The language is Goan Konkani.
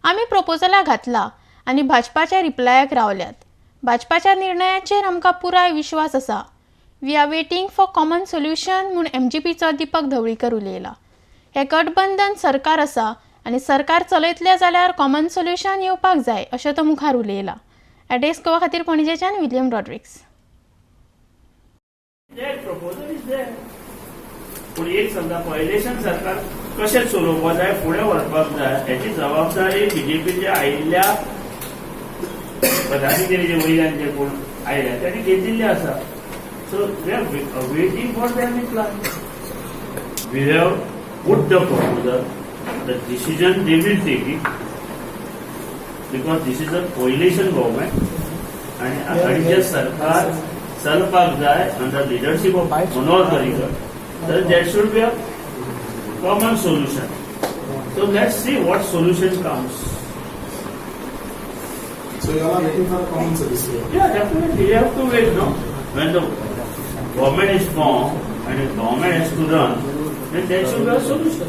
आमी प्रपोजलां घातला आनी भाजपाच्या रिप्लायाक रावल्यात. भाजपाच्या निर्णयाचेर आमकां पुराय विश्वास आसा. We are waiting for common solution म्हूण एमजीपीचो दीपक ढवळीकर उलयला. हे गठबंधन सरकार आसा आनी सरकार चलयतले जाल्यार कॉमन सोल्युशन येवपाक जाय अशें तो मुखार उलयला. एडेक्स गोवा खातीर पणजेच्यान William Rodrigues. That proposal is there. पूण एक समजा कोएलिशन सरकार कशें चलोवपाक जाय, फुडें व्हरपाक जाय, हेची जबाबदारी बीजेपीच्या आयिल्ल्या पदाधिकारीचे वयल्यान जे कोण आयल्या तांणी घेतिल्ली आसा. So we are waiting for their reply. We have put the proposal. The decision they will take it because this is a coalition government आणि आघाडीचें सरकार चलपाक जाय under leadership of Manohar Parrikar, तर there should be a common solution. So let's see what solution comes. So you all are waiting for a common solution. Yeah, definitely. You have to wait, no? When the government is formed and the government has to run, then there should be a solution.